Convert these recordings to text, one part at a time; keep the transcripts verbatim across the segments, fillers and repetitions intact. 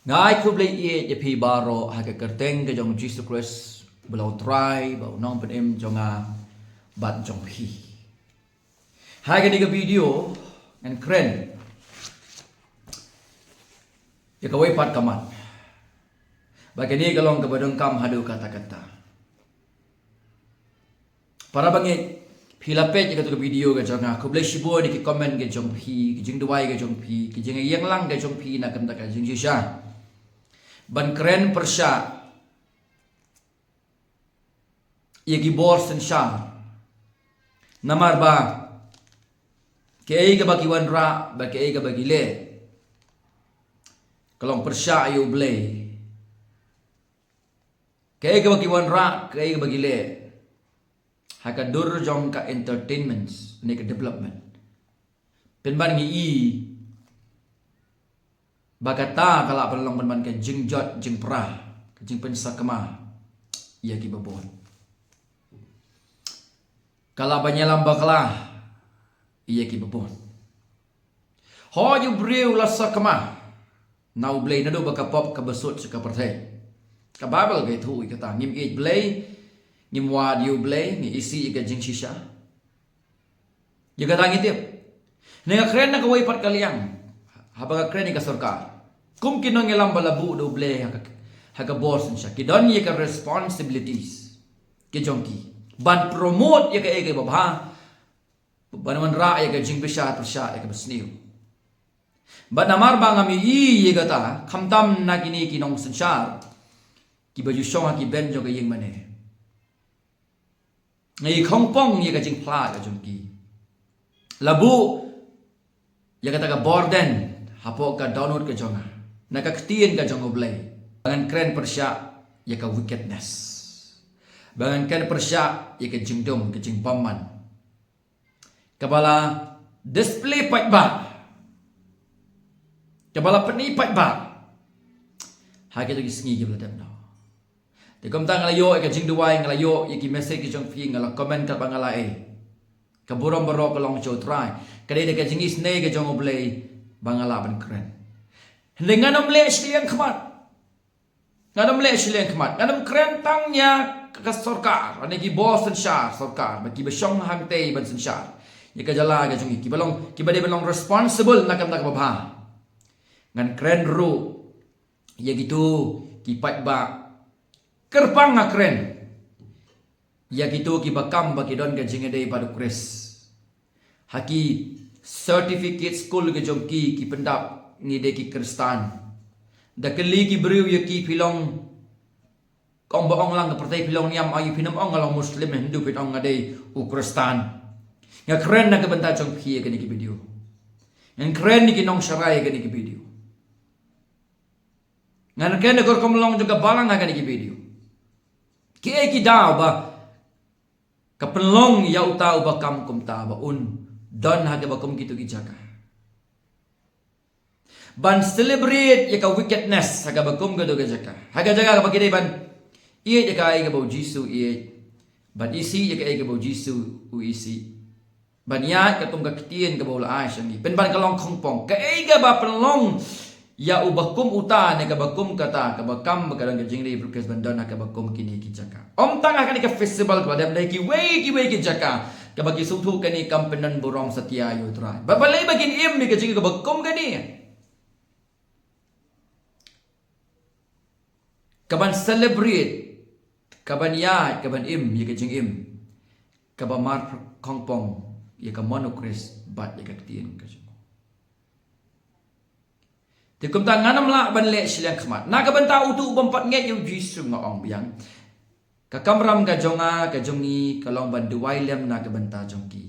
Nga ai khublei ïa phi baroh ha ka kyrteng ka jong Jisu Khrist, ba la u Trai, ba u nongpynim jong nga bad jong phi. Ha kane ka video ngan kren ïa kawei pat ka mat, ba kane ka long kaba donkam haduh katta katta. Para bangeit, phi la peit ïa katu ka video ka jong nga, khublei shibun ïa ki comment ka jong phi, ki jingduwai ka jong phi, ki jingïeng lang ka jong phi na ka bynta ka jingshisha ban kren pyrshah ïa ki bor synshar. Namar ba kaei kaba ki wanrah bad kaei kaba ki leh ka long pyrshah ïa U Blei. Kaei kaba ki wanrah, kaei kaba ki leh ha ka dur jong ka entertainments ne ka development. Pynban ngi i ba kata ka lah ban long pynban ka jingjot jingpra, ka jingpynsakma ïa kiba bun. Ka lah ban ïalam bakla ïa kiba bun. Hooid, u briew la sakma na U Blei naduh ba ka pop kaba sut sha ka pyrthei. Ka Baibl ka ïathuh ïa kata, ngim ïeit Blei, ngim wad ïa U Blei, ngi isih ïa ka jingshisha. Ïa kata ngi tip. Hynrei nga kren na kawei pat ka liang, haba nga kren ïa ka sorkar, kum ki nongïalam ba la buh da U Blei ha ka, ha ka bor synshar, ki don ïa ka responsibilities ka jong ki ban promote ïa kaei kaba bha, ban wanrah ïa ka jingbishar pyrshah ïa kaba sniew. Bad namar ba ngam ïohi ïa kata, khamtam na kine ki nongsynshar kiba ju shong ha ki bench jong ka ïingmane, nga ïa khongpong ïa ka jingphla ka jong ki. La buh ïa kata ka burden hapoh ka dohnud ka jong nga, na ka ktien ka jong U Blei, ba ngan kren pyrshah ïa ka wickedness, ba ngan kren pyrshah ïa ka jingdum, ka jingbymman, kaba la display paidbah, kaba la pyni paidbah ha kito ki sngi kiba la dep noh. Te kumta nga la ïoh ïa ka jingduwai, nga la ïoh ïa ki message ki jong phi, nga la comment katba nga la ai. Ka burom baroh ka long sha U Trai. Ka dei da ka jingisynei ka jong U Blei ba nga lah ban kren. Hynrei ngan ym leh shiliang khmat. Ngan ym leh shiliang khmat. Ngan ym kren tang ïa ka sorkar, lane ki bor synshar sorkar, ba kiba shong hangtei ban synshar ïa ka jylla ka jong ngi, kiba long, kiba dei ban long responsible na ka bynta kaba bha. Ngan kren ruh ïa kito ki paidbah, kyrpang nga kren ïa kito kiba kam ba ki don ka jingïadei bad U Khrist. Ha ki certificate school ki jong ki, ki pyndap ngi dei ki Khristan. Da kylli ki briew ïa ki, phi long, ka ong ba ong lang ka pyrthei, phi long niam aïu, phin ym ong nga long Muslim, Hindu, phin ong nga dei u Khristan. Nga kren na ka bynta jong phi ha kane ka video. Ngan kren ïa ki nongsharai ha kane ka video. Ngan kren da ka rukom long jong ka balang ha kane ka video. Kiei ki daw ba ka pynlong ïa uta uba kam kumta ba un don ha kaba kum kito ki jaka ban celebrate ïa ka wickedness ha kaba kum kito ki jaka, ha ka jaka kaba ki dei ban ïeit ïa kaei kaba U Jisu u ïeit, ban isih ïa kaei kaba U Jisu u isih, ban ïaid katkum ka ktien kaba u la ai sha ngi. Pynban ka long khongpong, kaei kaba pynlong ïa uba kum uta ne kaba kum kata, kaba kam ba ka don ka jingri brukes ban don ha kaba kum kine ki jaka. Ym tang ha kane ka festival kaba dep, hynrei kiwei kiwei ki jaka kaba ki sngewthuh kane kam pyndon burom satia ïa U Trai. Ba balei ba kin im ïa ka jingim kaba kum kane, kaban celebrate, kaban ïaid, kaban im ïa ka jingim kaba mar khongpong ïa ka mon U Khrist bad ïa ka ktien ka jong u. Te kumta ngan ym lah ban leh shiliang khmat na ka bynta uto u bym pat ngeit ïa U Jisu, nga ong biang. Ka kamram ka jong nga, ka jong ngi, ka long ban duwai lem na ka bynta jong ki,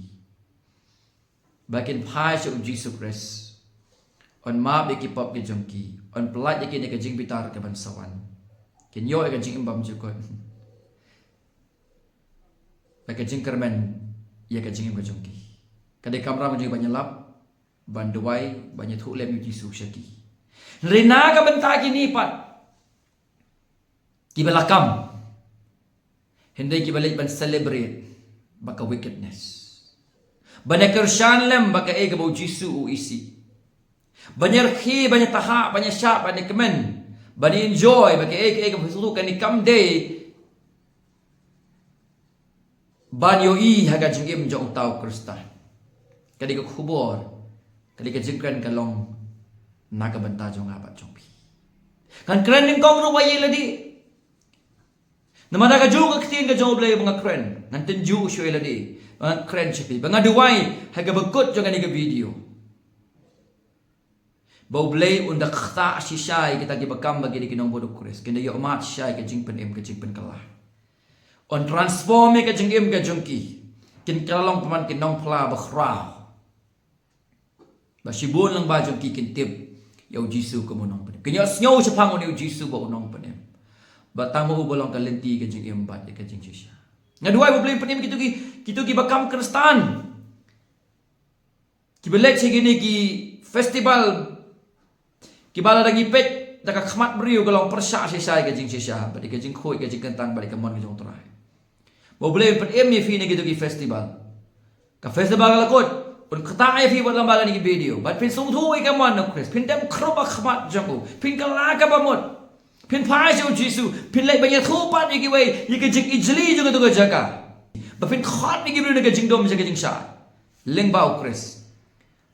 ba kin phai sha U Jisu Khrist, un map ïa ki pop ki jong ki, un pyllait ïa ki na ka jingbitar kaban sa wan, kin ïoh ïa ka jingim bymjukut, bad ka jingkyrmen ïa ka jingim ka jong ki. Ka dei kamram ka jong ngi ban ïalap, ban duwai, ban ïathuh lem ïa U Jisu sha ki. Hynrei na ka bynta kine pat kiba la kam, hynrei kiba leit ban celebrate bad ka wickedness, ban ïakyrshan lem bad kaei kaba U Jisu u isih, ban ïarkhie, ban ïatahap, ban ïashap, ban ïakmen Ban enjoy ba kaei kaei kaba phi sngewthuh, kane kam dei ban ïohi ha ka jingim jong uta u Khristan. Ka dei ka khubor, ka dei ka jingkren ka long na ka bynta jong nga bad jong phi. Ngan kren nyngkong ruh ïa lade. Namar da ka jong ka ktien ka jong U Blei ba nga kren, ngan tynjuh shuh ïa lade, ba nga kren sha phi, ba nga duwai ha kaba kut jong kane ka video. Ba U Blei un da ktah shisha ïa kita kiba kam ba ki dei ki nongbud U Khrist, kin da ïohmad shisha ïa ka jingpynim, ka jingpynkylla. Un transform ïa ka jingim ka jong ki, kin kylla long pynban ki nongphla bakhraw. Ba shibun lang ba jong ki kin tip ïa U Jisu kum u nongpynim, kin ïohsngew shaphang une U Jisu ba u nongpynim. Ba tang ma u ba long ka lynti ka jingim bad ïa ka jingshisha. Nga duwai ba U Blei un pynim kito ki, kito kiba kam Khristan, kiba leit sha kine ki festival, kiba lada ngi peit da ka khmat briew ka long pyrshah shisha ïa ka jingshisha bad ïa ka jingkhuid, ka jingkyntang bad ïa ka mon ka jong U Trai. Ba U Blei un pynim ïa phi na kito ki festival. Ka festival ka la kut, un ktah ïa phi wat lem bad kane ka video, bad phin sngewthuh ïa ka mon U Khrist, phin dem khrup ha khmat jong u, phin kylla kaba mut, phin phai sha U Jisu, phin leit ban ïathuh pat ïa kiwei ïa ka jingijli jong kato ka jaka, ba phin khot ïa ki briew na ka jingdum sha ka jingshai lyngba U Khrist.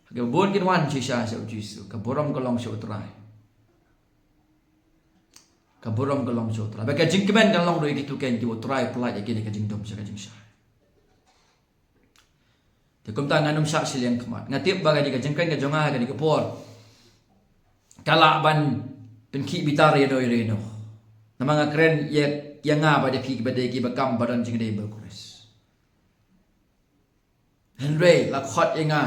Kiba bun kin wan shisha sha U Jisu. Ka burom ka long sha U Trai. Ka burom ka long sha U Trai. Ba ka jingkmen kan long ruh ïa kito ken kiba U Trai u pyllait ïa ki na ka jingdum sha ka jingshai. Te kumta ngan ym shah shiliang khmat. Nga tip ba kane ka jingkren ka jong nga ha kane ka por ka lah ban pynkhih bitar ïa no ïa no. Namar nga kren ïa, ïa nga bad ïa phi kiba dei kiba kam ba don jingïadei bad U Khrist. Hynrei la khot ïa nga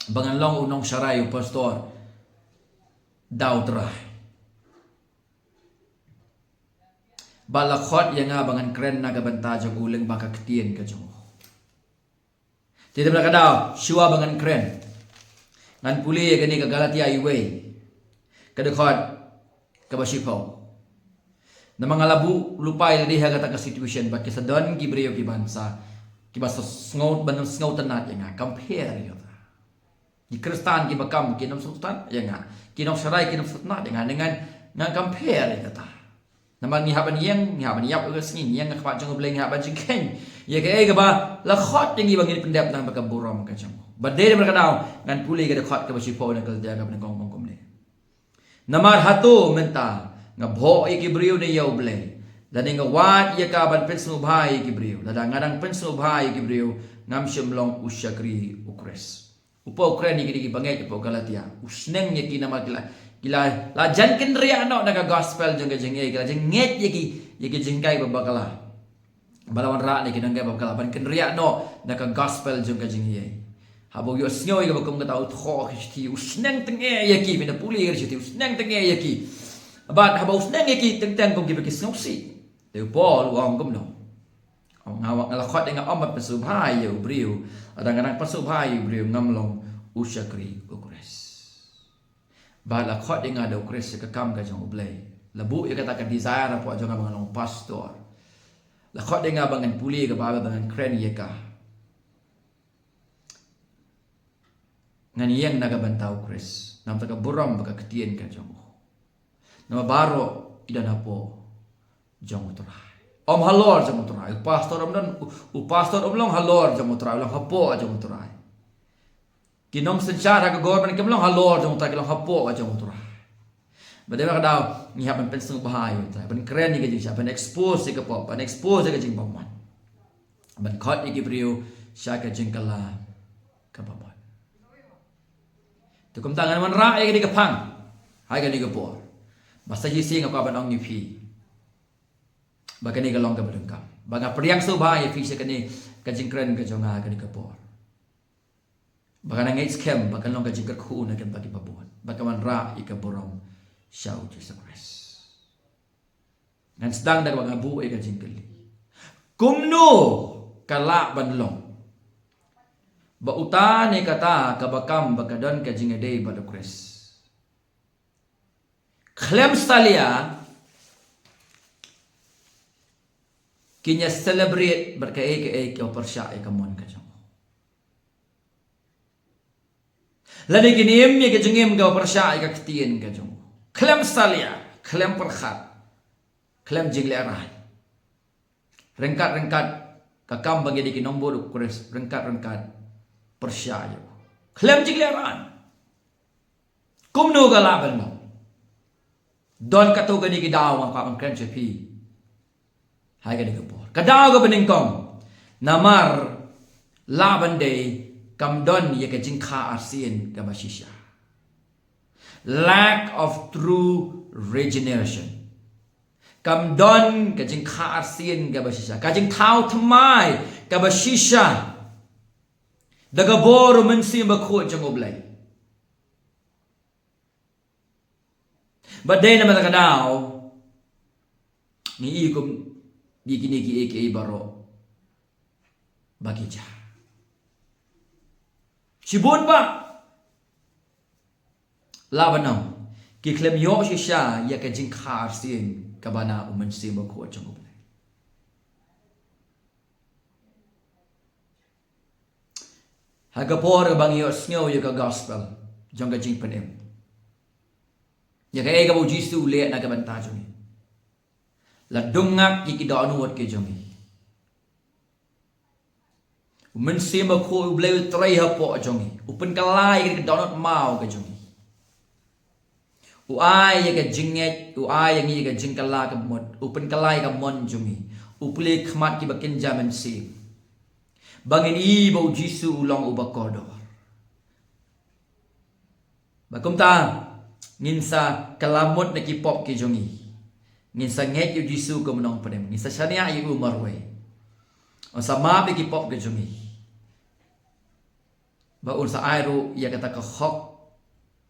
ba ngan long u nongsharai, u pastor da U Trai. Ba la khot ïa nga ba ngan kren na ka bynta jong u lyngba ka ktien ka jong u. Te dei ba la ka daw shuwa ba ngan kren, ngan pule ïa kane ka Galatia uwei, ka dkhot kaba shiphew. Namar nga la buh lypa ïa lade ha kata ka situation ba ki sa don ki briew kiban sa, kiba sa sngew, ban sngewtynnat ïa nga, compare ïa nga. Ki Khristan kiba kam kin ym sngewtynnat ïa nga, ki nongsharai kin ym sngewtynnat ïa nga, ne ngan, ngan compare ïa kata. Namar ngi hap ban ïeng, ngi hap ban ïap ïa ka sngi, ngi ïeng ha khmat jong U Blei, ngi hap ban jingkheiñ ïa kaei kaba la khot ïa ngi ba ngin pyndep na ka bynta ka burom ka jong u. Bad dei namar kata ngan pule ïa ka dkhot kaba shiphew na ka Galatia kaba nyngkong, ong kumne: Namar hato mynta nga bhoh ïa ki briew ne ïa U Blei? Lane nga wad ïa ka ban pynsngewbha ïa ki briew? Lada nga dang pynsngewbha ïa ki briew, ngam shym long u shakri U Khrist. U Paul u kren ïa kine ki bangeit hapoh Galatia, u sneng ïa ki namar ki la, ki la, la jan kynriah noh na ka gospel jong ka jingaiei, ki la jan ngeit ïa ki, ïa ki jinghikai ba bakla. Ba la wanrah na ki nonghikai ba bakla ban kynriah noh na ka gospel jong ka jingaiei. Haba u ïohsngew ïa kaba kum kata u thoh ka shithi, u sneng tyngeh ïa ki, phin da pule ïa ka shithi, u sneng tyngeh ïa ki. Bad haba u sneng ïa ki teng teng kum kiba ki sngewsih. Te u Paul u ong kumno? Nga, nga la khot ïa nga ym ban pynsngewbha ïa u briew. Lada nga dang pynsngewbha ïa u briew, ngam long u shakri U Khrist. Bad la khot ïa nga da U Khrist ïa ka kam ka jong U Blei. La buh ïa kata ka desire hapoh jong nga ba ngan long pastor. La khot ïa nga ba ngan pule ïa ka Baibl, ba ngan kren ïa ka. Ngan ïeng na ka bynta U Khrist, na ka bynta ka burom bad ka ktien ka jong u. Namar baroh ki don hapoh jong U Trai, ym halor jong U Trai. U pastor ym don, u, u pastor ym long halor jong U Trai, u long hapoh jong U Trai. Ki nongsynshar ha ka government kim long halor jong U Trai, ki long hapoh jong U Trai. Bad dei namar kata daw ngi hap ban pynsngewbha ïa U Trai, ban kren ïa ka jingshai, ban expose ïa ka pop, ban expose ïa ka jingbymman, ban khot ïa ki briew sha ka jingkylla kaba mut. Te kumta ngan wanrah ïa kane ka phang ha kane ka por. Ba sa shisien nga kwah ban ong ïa phi ba kane ka long kaba donkam ba nga pdiang sngewbha ïa phi sha kane ka jingkren ka jong nga ha kane ka por. Ba kan ngeit skhem ba kan long ka jingkyrkhu na ka bynta kiba bun, ba kan wanrah ïa ka burom sha U Jisu Khrist. Ngan sdang da kaba nga buh ïa ka jingkylli: Kumno ka lah ban long ba uta ne kata kaba kam ba ka don ka jingïadei bad U Khrist, khlem salia kin ïa celebrate bad kaei kaei kaba pyrshah ïa ka mon ka jong u? Lane kin im ïa ka jingim kaba pyrshah ïa ka ktien ka jong u? Khlem salia, Khlem pyrkhat. Khlem jinglehrain. Ryngkat-ryngkat ka kam ba ngi dei ki nongbud u Khrist, ryngkat-ryngkat pyrshah ïa u. Khlem jinglehrain. Kumno ka lah ban long? Don katto katne ki daw nga kwah ban kren sha phi ha kane ka por. Ka daw kaba nyngkong. Namar lah ban dei kam don ïa ka jingkha arsien kaba shisha. Lack of true regeneration. Kam don ka jingkha arsien kaba shisha, ka jingthaw thymmai kaba shisha da ka bor u Mynsiem Bakhuid jong U Blei. Ba dei namar kata ka daw ngi i kum ïa kine kiei kiei baroh ba ki jia. Shibun ba lah ban ong ki khlem ïoh shisha ïa ka jingkha arsien kaba na u Mynsiem Bakhuid jong U Blei. Ha ka por ba ngi ïohsngew ïa ka gospel jong ka jingpynim, ïa kaei kaba u Jisu u leh na ka bynta jong ngi, la dung ngak ïa ki dohnud ki jong ngi. U Mynsiem Bakhuid U Blei u trei hapoh jong ngi, u pynkylla ïa ka dohnud maw ka jong ngi. U ai ïa ka jingngeit, u ai ïa ngi ïa ka jingkylla ka mut, u pynkylla ïa ka mon jong ngi, u plie khmat kiba kynja mynsiem, ba ngin i ba u Jisu u long uba kordor. Ba kumta ngin sa kylla mut na ki pop ki jong ngi. Ngin sa ngeit ïa u Jisu kum u nongpynim, ngin sa shaniah ïa u marwei. Un sa map ïa ki pop ki jong ngi. Ba un sa ai ruh ïa kata ka hok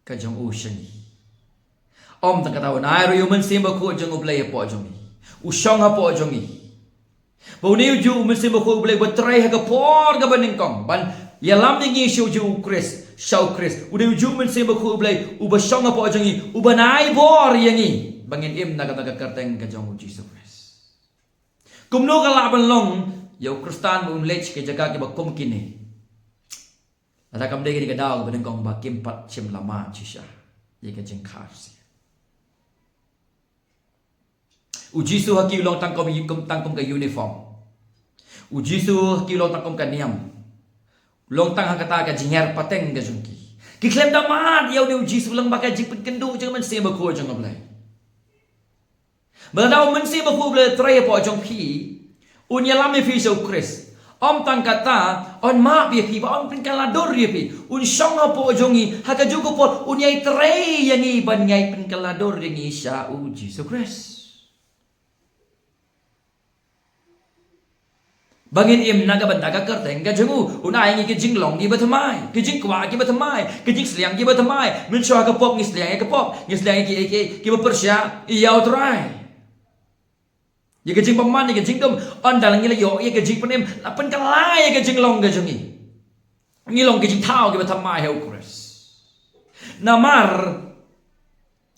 ka jong u sha ngi. Ym tang kata, un ai ruh ïa u Mynsiem Bakhuid jong U Blei hapoh jong ngi, u shong hapoh jong ngi. Ba une u juh u Mynsiem Bakhuid U Blei uba trei ha ka por kaba nyngkong ban ïalam ïa ngi sha u juh u Khrist, sha u Khrist. Une u juh u Mynsiem Bakhuid U Blei uba shong hapoh jong ngi, uban ai bor ïa ngi ba ngin im na kata ka kyrteng ka jong u Jisu Khrist. Kumno ka lah ban long ïa u Khristan ba un leit sha ki jaka kiba kum kine? Lada kam dei kane ka daw kaba nyngkong ba kim pat shym la mad shisha ïa ka jingkha arsien. U Jisu ha ki u long tang kum, kum, tang kum ka uniform. U Jisu ha ki u long tang kum ka niam. U long tang ha kata ka jingher pateng ka jong ki. Ki khlem da mad ïa une u Jisu lyngba ka jingpynkynduh jong u Mynsiem Bakhuid jong U Blei. Ba lada u Mynsiem Bakhuid U Blei u trei hapoh jong phi, un ïalam ïa phi sha u Khrist. Ym tang kata, un map ïa phi, ba un pynkylla dur ïa phi. Un shong hapoh jong ngi ha kajuh ka por, un ïai trei ïa ngi ban ïai pynkylla dur ïa ngi sha u Jisu Khrist. Ba ngin im na ka bynta ka kyrteng ka jong u. Un ai ngi ki jinglong kiba thymmai, ki jingkwah kiba thymmai, ki jingsliang kiba thymmai. Mynshuwa ha ka pop ngi sliang ïa ka pop, ngi sliang ïa ki, ïa ki, kiba pyrshah ïa U Trai. Ïa ka jingbymman, ïa ka jingdum. Ynda la ngi la ïoh ïa ka jingpynim, la pynkylla ïa ka jinglong ka jong ngi. Ngi long ki jingthaw kiba thymmai ha u Khrist. Namar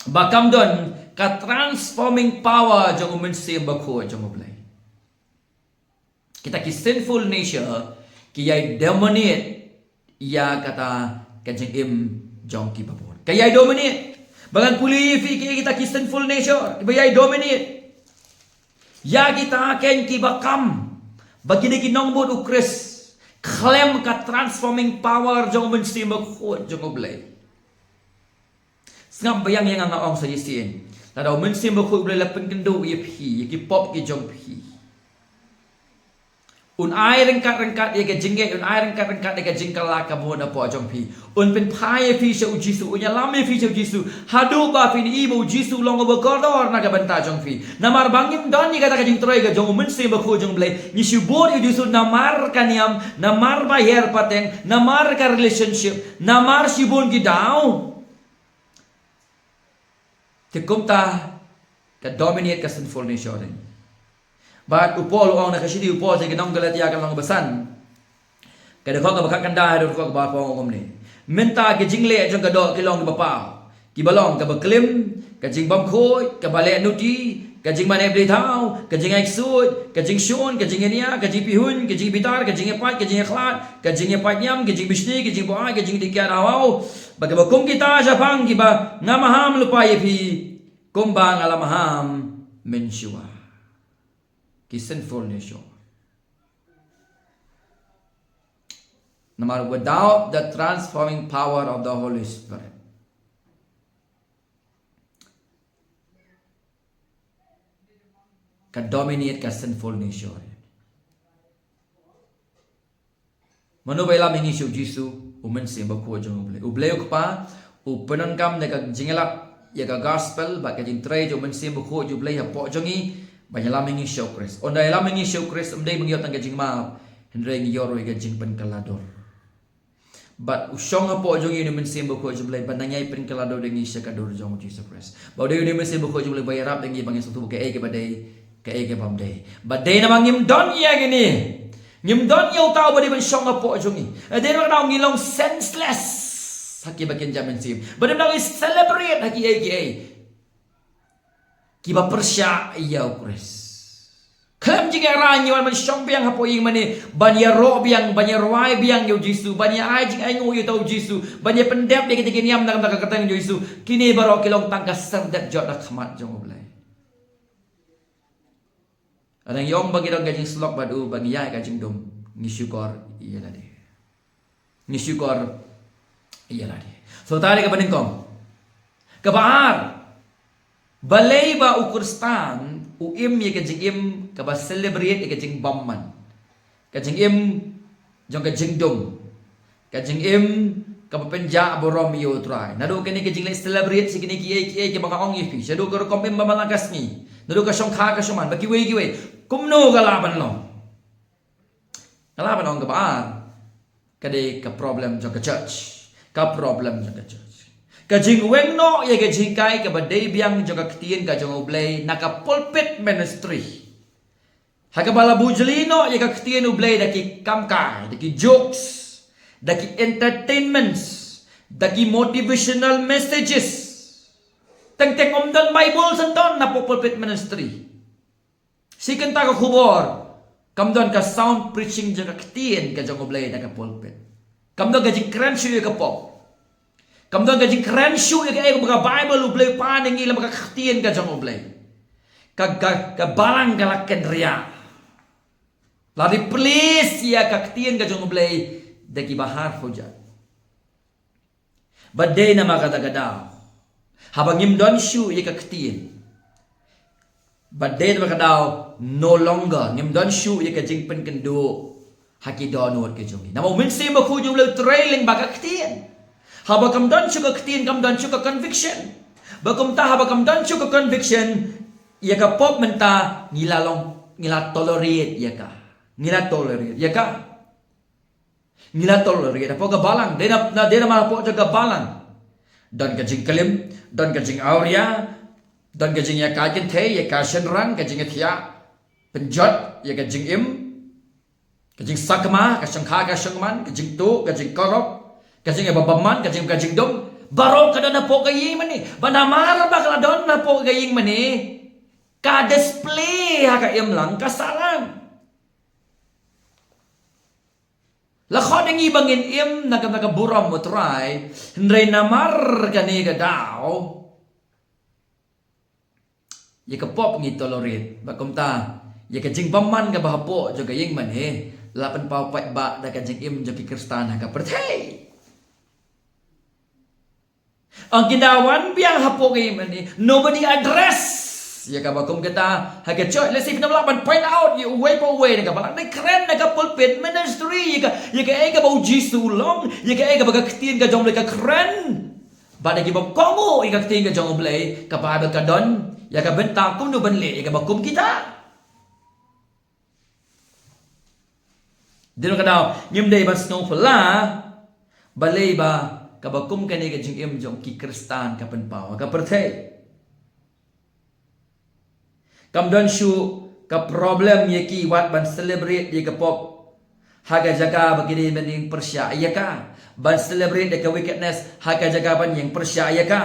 ba kam don ka transforming power jong u Mynsiem Bakhuid jong U Blei. Kita ki sinful nature ki ïai dominate ïa kata ka jingim jong kiba bun. Ka ïai dominate. Ba ngan pule ïa phi ki, kita ki sinful nature kiba ïai dominate ïa kita ken kiba kam ba ki dei ki nongbud u Khrist khlem ka transforming power jong u Mynsiem Bakhuid jong U Blei. Sngap biang ïa nga, nga ong sa shisien. Lada u Mynsiem Bakhuid U Blei la pynkynduh ïa phi, ïa ki pop ki jong phi, un ai ryngkat-ryngkat ïa ka jingngeit, un ai ryngkat-ryngkat ïa ka jingkylla ka mut hapoh jong phi. Un pynphai ïa phi sha u Jisu, un ïalam ïa phi sha u Jisu. Haduh ba phin i ba u Jisu u long uba kordor na ka bynta jong phi. Namar ba ngim don ïa kata ka jingtrei ka jong u Mynsiem Bakhuid jong U Blei, ngi shu bud ïa u Jisu namar ka niam, namar ba her pateng, namar ka relationship, namar shibun ki daw. Te kumta ka dominate ka sinful nature. Bad u Paul u ong na ka shithi u Paul sha ki nong Galatia ka lynnong ba san, ka dkhot kaba khatkhyndai haduh dkhot kaba arphew, u ong kumne: Mynta ki jingleh jong ka doh ki long kiba paw, kiba long kaba klim, ka jingbymkhuid, kaba leh nuti, ka jingman ïap dei thaw, ka jingai ksuid, ka jingshun, ka jingïania, ka jingpyrhuh, ka jingbitar, ka jingïapait, ka jingïakhlad, ka jingïapait niam, ka jingbishni, ka jingbuaid, ka jingdih kiad haw haw. Bad kiba kum kita shaphang kiba nga maham lypa ïa phi. Kumba nga la maham mynshuwa. Ki sinful nature. Namar without the transforming power of the Holy Spirit, ka dominate ka sinful nature. Mano ba ïalam ïa ngi sha u Jisu? U Mynsiem Bakhuid jong U Blei. U Blei U Kpa u pyndonkam da ka jingïalap ïa ka gospel bad ka jingtrei jong U Mynsiem Bakhuid jong U Blei hapoh jong ngi, ban ïalam ïa ngi sha U Khrist. Ynda ïalam ïa ngi sha U Khrist, ym dei ba ngi ïoh tang ka jingmap, hynrei ngi ïoh ruh ïa ka jingpynkylla dur. Bad u shong hapoh jong ngi une u Mynsiem Bakhuid jong U Blei ban nang ïai pynkylla dur ïa ngi sha ka dur jong U Jisu Khrist. Bad u dei une u Mynsiem Bakhuid jong U Blei ba ïarap ïa ngi ba ngin sngewthuh ba kaei kaba dei, kaei kaba ym dei. Bad dei namar ngim don ïa kine, ngim don ïa uta uba dei ban shong hapoh jong ngi. Dei namar kata ngi long senseless ha kiba kynja mynsiem. Bad dei namar ngi celebrate ha kiei kiei kiba pyrshah ïa U Khrist. Khlem jingïarap ngi wan ban shong biang hapoh ïing mane, ban ïaroh biang, ban ïarwai biang ïa U Jisu, ban ïa ai jingainguh ïa uta U Jisu, ban ïa pyndep ïa kita ki niam na ka bynta ka kyrteng jong U Jisu. Kine baroh ki long tang ka serdep jot na khmat jong U Blei. Lada ngi ong ba ngi don ka jingsyllok bad U, ba ngi ïaid ka jingdum, ngi shukor ïa lade. Ngi shukor ïa lade. So, ta dei kaba nyngkong. Kaba ar, balei ba u Khristan u im ïa ka jingim kaba celebrate ïa ka jingbymman, ka jingim jong ka jingdum, ka jingim kaba pynjah burom ïa U Trai? Naduh kane ka jingleh celebrate sha kine kiei kiei kiba nga ong ïa phi, shaduh ka rukom im ba man la ka sngi, naduh ka shongkha ka shongman bad kiwei kiwei, kumno ka lah ban long? Nga lah ban ong kaba ar, ka dei ka problem jong ka church. Ka problem jong ka church. Ka jingweng noh ïa ka jinghikai kaba dei biang jong ka ktien ka jong U Blei na ka pulpit ministry. Ha kaba la bujli noh ïa ka ktien U Blei da ki kam kai, da ki jokes, da ki entertainments, da ki motivational messages. Teng teng ym don Bible shen don na pulpit ministry. Shi kynta ka khubor, kam don ka sound preaching jong ka ktien ka jong U Blei na ka pulpit. Kam don ka jingkren shuh ïa ka pop. Kam don ka jingkren shuh ïa kaei kaba ka Bible U Blei u pan ïa ngi lem bad ka ktien ka jong U Blei. Ka, ka, ka balang ka la kynriah. La replace ïa ka ktien ka jong U Blei da kiba har hujat. Bad dei namar kata ka daw, haba ngim don shuh ïa ka ktien, bad dei namar kata ka daw, no longer ngim don shuh ïa ka jingpynkynduh ha ki dohnud ki jong ngi. Namar U Mynsiem Bakhuid jong U Blei u trei lyngba ka ktien. Haba kam don shuh ka ktien, kam don shuh ka conviction. Bad kumta haba kam don shuh ka conviction, ïa ka pop mynta ngi la long, ngi la tolerate ïa ka. Ngi la tolerate ïa ka. Ngi la tolerate hapoh ka balang. Dei na, na, dei namar hapoh jong ka balang don ka jingklim, don ka jingawria, don ka jingïakynthei, ïakynshynrang, ka jingïathiah pynjot ïa ka jingim, ka jingsakma, ka shongkha ka shongman, ka jingtuh, ka jingkorup, ka jingïabymman, ka jing, ka jingdum. Baroh ka don hapoh ka ïing mane. Bad namar ba ka la don hapoh ka ïing mane, ka display ha ka imlang ka sahlang. La khot ïa ngi ba ngin im na ka, na ka burom U Trai, hynrei namar kane ka daw, ïa ka pop ngi tolerate. Bad kumta, ïa ka jingbymman kaba hapoh jong ka ïing mane, la pynpaw paidbah da ka jingim jong ki Khristan ha ka pyrthei. Ong ki da wan biang hapoh ka ïing mane, nobody address ïa kaba kum kata ha ka church. Lehse phi nym lah ban point out ïa uwei pa uwei na ka balang, dei kren na ka pulpit ministry ïa ka, ïa kaei kaba U Jisu u long, ïa kaei kaba ka ktien ka jong U Blei ka kren. Bad ïa kiba kohnguh ïa ka ktien ka jong U Blei, ka Bible ka don ïa ka bynta kumno ban leh ïa kaba kum kita. Dei namar kata ka daw, ngim dei ban sngew phylla balei ba kaba kum kane ka jingim jong ki Khristan ka pynpaw ha ka pyrthei. Kam don shuh ka problem ïa ki wat ban celebrate ïa ka pop ha ka jaka ba ki dei ban ïeng pyrshah ïa ka. Ban celebrate ïa ka wickedness ha ka jaka ban ïeng pyrshah ïa ka.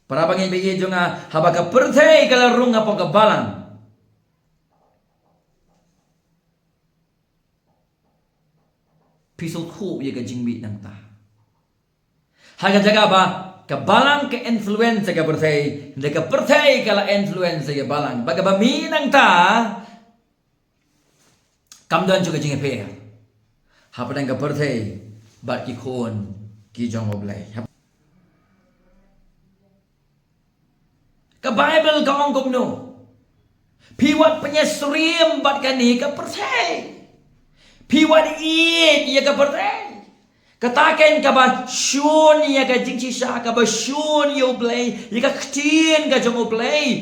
Para bangeit ba ïeit jong nga, haba ka pyrthei ka la rung hapoh ka balang, phi sngewthuh ïa ka jingmih nangta. Ha ka jaka ba Ka balang ka influence ka pyrthei, da ka pyrthei ka la influence ka balang. Ba kaba mih nangta, kam don shuh ka jingïapher hapdeng ka pyrthei bad ki khun ki jong U Blei. Ka Baibl ka ong kumno? Phi wat pynïasyriem bad kane ka pyrthei. Phi wat ïeit ïa ka pyrthei. Kata kein kaba shun ïa ka jingshisha, kaba shun ïa U Blei, ïa ka ktien ka jong U Blei.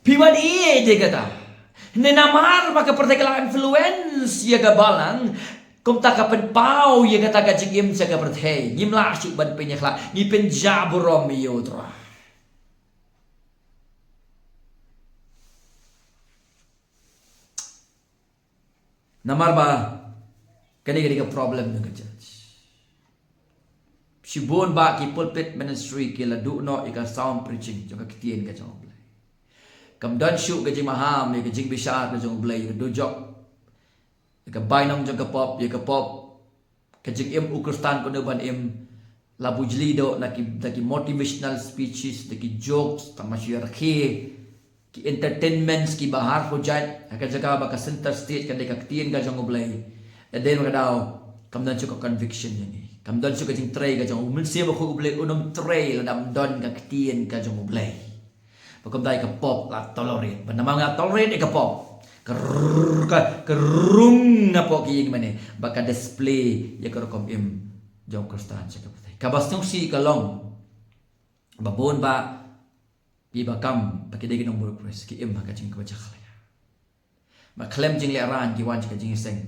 Phi wat ïeit ïa kata. Ne namar ba ka pyrthei ka la influence ïa ka balang, kumta ka pynpaw ïa kata ka jingim sha ka pyrthei. Ngim lah shuh ban pynïakhlad, ngi pynjah burom ïa U Trai. Namar ba kane ka dei ka problem jong ka church. Shibun ba ki pulpit ministry ki la duh noh ïa ka sound preaching jong ka ktien ka jong U Blei. Kam don shuh ka jingmaham ïa ka jingbishar ka jong U Blei, ïa ka dujok, ïa ka bainong jong ka pop, ïa ka pop. Ka jingim u Khristan kumno ban im, la bujli doh na ki, da ki motivational speeches, da ki jokes, tang ma shu ïa rakhe, ki entertainments kiba har hujat, ha ka jaka ba ka center stage ka dei ka ktien ka jong U Blei. Ka dei ba ka daw, kam don shuh ka conviction ïa ngi. Kam don shuh ka jingtrei ka jong U Mynsiem Bakhuid U Blei un ym trei lada ym don ka ktien ka jong U Blei. Ba kumta ïa ka pop la tolerate. Ba namar nga tolerate ïa ka pop, ka rrrr, ka, ka rung napoh ki ïing mane. Ba ka display ïa ka rukom im jong u Khristan sha ka pyrthei. Kaba sngewsih ka long ba bun ba kiba kam ba ki dei ki nongbud Khrist ki im ha ka jingkaba jakhlia. Ba khlem jinglehrain ki wan sha ka jingïaseng.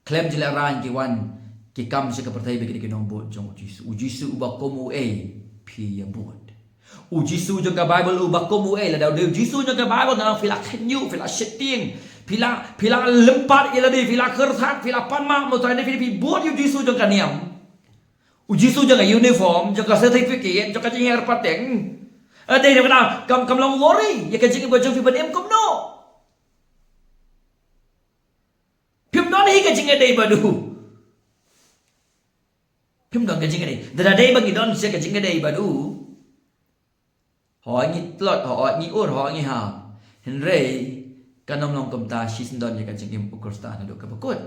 Khlem jinglehrain ki wan ki kam sha ka pyrthei ba ki dei ki nongbud jong u Jisu. U Jisu uba kum uei phi ïa bud? U Jisu jong ka Baibl uba kum uei? Lada u dei u Jisu jong ka Baibl, nga ong phi la khynñiuh, phi la sheptieng, phi la, phi la lympat ïa lade, phi la kyrthat, phi la pan map, mo trai ne phi, phi bud ïa u Jisu jong ka niam, u Jisu jong ka uniform, jong ka certificate, jong ka jingïakhun pateng. Ade, ade, kam, kam long worry ïa ka jingim ka jong phi ban im kumno? Phim don hi ka jingïadei bad u. Phim don ka jingïadei. Da da dei ba ngi don sha ka jingïadei bad u, hooid ngi tlot, hooid ngi ur, hooid ngi hap. Hynrei kan ym long kumta shisyndon ïa ka jingim u Khristan haduh kaba kut.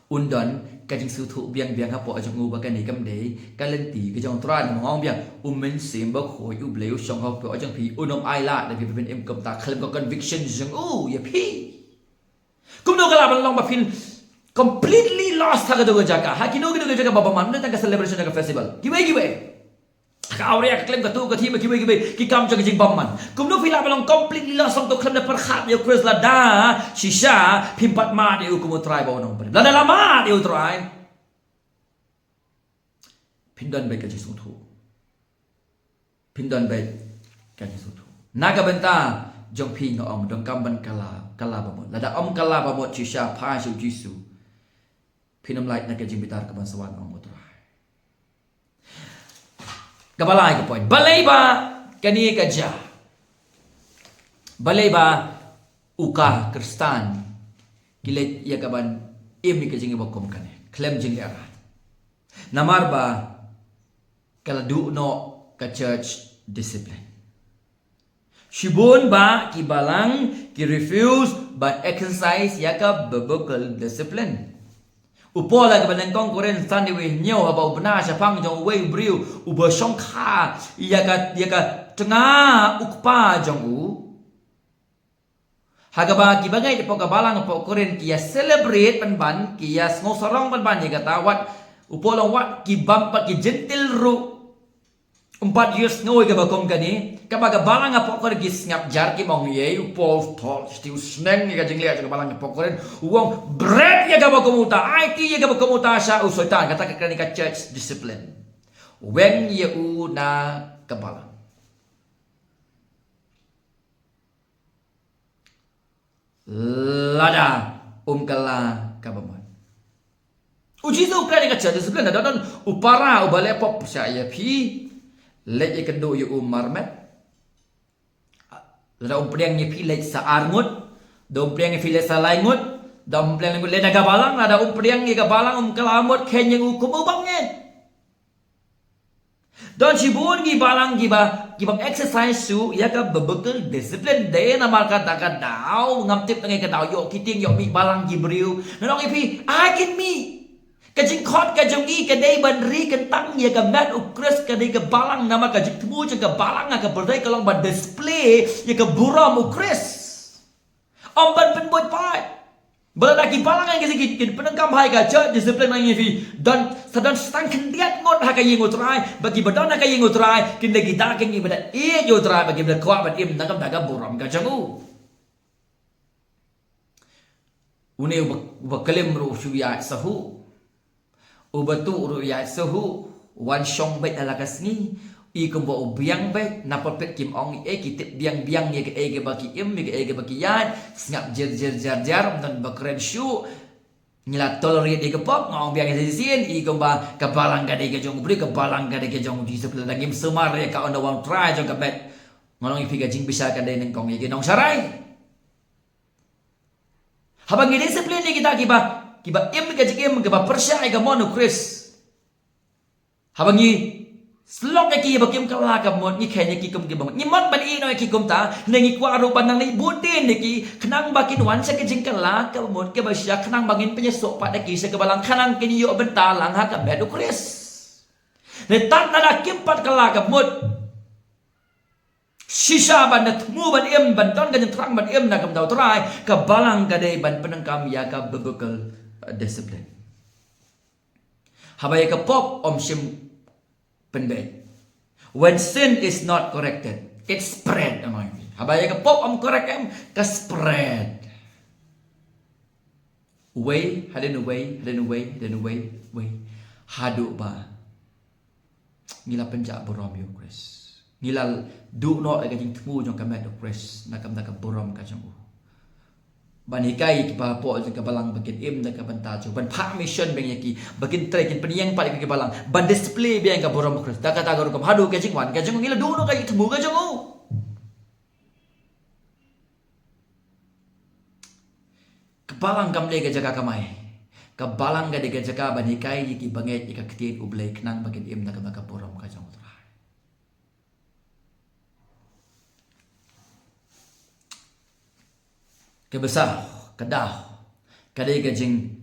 Un don ka jingsngewthuh biang biang hapoh jong u ba kane kam dei ka lynti ka jong u Trai. Namar nga ong biang, U Mynsiem Bakhuid U Blei u shong hapoh jong phi, un ym ailad ïa phi ban im kumta khlem ka conviction jong u ïa phi. Kumno ka lah ban long ba phin completely lost ha kato ka jaka, ha kino kino ki jaka ba bymman, ne tang ka celebration, ka festival, kiwei kiwei. Ha ka awria, ka khlem, kato ka thim, kiwei kiwei ki kam jong ka jingbymman. Kumno phi lah ban long completely lost hangto khlem da pyrkhat ïa u Khrist? Lada shisha phim pat mad ïa u kum u Trai bad u Nongpynim, lada la mad ïa u Trai, phin don beit ka jingsngewthuh. Phin don beit ka jingsngewthuh. Na ka bynta jong phi nga ong, donkam ban kylla, kylla ba mut. Lada ym kylla ba mut shisha, phai sha u Jisu, phin ym lait na ka jingbitar kaban sa wan, ong u Trai. Kaba lai ka point, balei ba kane ka jia? Balei ba u ka Khristan ki leit ïa kaban im ïa ka jingim ba kum kane khlem jinglehrain? Namar ba ka la duh noh ka church discipline. Shibun ba ki balang ki refuse ban exercise ïa ka biblical discipline. U Paul ha kaba nyngkong Korinth san, dei wei hynñiew, haba u bna shaphang jong uwei u briew uba shongkha ïa ka, ïa ka tnga u kpa jong u. Ha kaba kiba ngeit hapoh ka balang hapoh Korinth ki ïa celebrate pynban, ki ïa sngewsarong pynban ïa kata, wat u Paul u ong wat ki bym pat, ki Jentil ruh ym pat ïohsngew ïa kaba kum kane. Kaba ka balang hapoh Korinth ki sngap jar, kim ong ei, u Paul u thoh, shisha u sneng ïa ka jingleh jong ka balang hapoh Korinth. U ong bret ïa kaba kum uta, aiti ïa kaba kum uta sha u Soitan. Kata ka kren ïa ka church discipline. Weng ïa u na ka balang lada um kylla kaba mut. U Jisu u kren ïa ka church discipline, lada don u para uba leh pop sha ïa phi, leit ïakynduh ïa u marmet. Lada um pdiang ïa phi, leit sa ar ngut. Da um pdiang ïa phi, leit sa lai ngut. Da um pdiang ïa phi, leit na ka balang. Lada um pdiang ïa ka balang, um kylla mut, kheiñ ïa u kum u bangeit. Don shibun ki balang kiba, kiba exercise shuh ïa ka biblical discipline. Dei namar kata ka daw, ngam tip tang ïa ka daw, ïoh ki tieng, ïoh mih balang ki briew. Nga ong ïa phi, ai kin mih. Ka jingkhot ka jong ngi ka dei ban ri kyntang ïa ka met U Khrist, ka dei ka balang, namar ka jingthmu jong ka balang ha ka pyrthei ka long ban display ïa ka burom U Khrist. Ym ban pynbuit pat. Ba lada ki balang ngi ki, ki pyndonkam ha ka church discipline ngi phi, don, sa don tang khyndiat ngut ha ka ïing U Trai, ba kiba don ha ka ïing U Trai kin dei kita ki ngi ba da ïeit ïa U Trai, ba kiba da kwah ban im na ka bynta ka burom ka jong u. Une uba, uba klim ruh shu ïaid sahuh. Uba tuh ruh ïaid sahuh, wan shong beit ha la ka sngi. I kumba u biang beit, na pulpit kim ong ei, ki tip biang biang ïa kaei kaba ki im, ïa kaei kaba ki ïaid, sngap jer jer jer jer, ym don ba kren shuh. Ngi la tolerate ïa ka pop, nga ong biang ïa shisien, i kumba ka balang ka dei ka jong u briew, ka balang ka dei ka jong u Jisu Khrist, lada ngim sumar ïa ka ong da wan trai jong ka met. Nga ong ïa phi ka jingbishar ka dei nyngkong ïa ki nongsharai. Haba ngi discipline ïa kita kiba, kiba im ka jingim, kiba pyrshah ïa ka mon U Khrist. Haba ngi slok ïa ki ba kim kylla ka mut, ngi kheiñ ïa ki kum kiba mut. Ngi mon ban ïehnoh ïa ki kumta, ne ngi kwah ruh ban nang leit bud dien ïa ki, khnang ba kin wan sha ka jingkylla ka mut kaba shisha, khnang ba ngin pynïasoh pat ïa ki sha ka balang, khnang kin ïoh bynta lang ha ka met U Khrist. Ne tad lada kim pat kylla ka mut. Shisha ban da thmu ban im, ban don ka jingthrang ban im na ka bynta U Trai, ka balang ka dei ban pyndonkam ïa ka biblical, uh, discipline. Haba ïa ka pop ym shym pynbeit. When sin is not corrected, it spread among you. Haba ïa ka pop ym correct em, ka spread. Uwei, hadien uwei, hadien uwei, hadien uwei, uwei. Haduh ba ngi la pynjah burom ïa U Khrist. Ngi la duh noh ïa ka jingthmu jong ka met U Khrist na ka bynta ka burom ka jong u. Ban hikai ïa kiba hapoh jong ka balang ba kin im na ka bynta jong u. Ban phah mission biang ïa ki, ba kin trei, kin pynïeng pat ïa ka balang. Ban display biang ka burom U Khrist. Da kata ka rukom haduh ka jingwan ka jong u, ngi la duh noh ka jingthmu ka jong u. Ka balang kam dei ka jaka kamai. Ka balang ka dei ka jaka ban hikai ïa ki bangeit ïa ka ktien U Blei, khnang ba kin im na ka bynta ka burom ka jong U Trai. Kaba saw, ka daw, ka dei ka jing,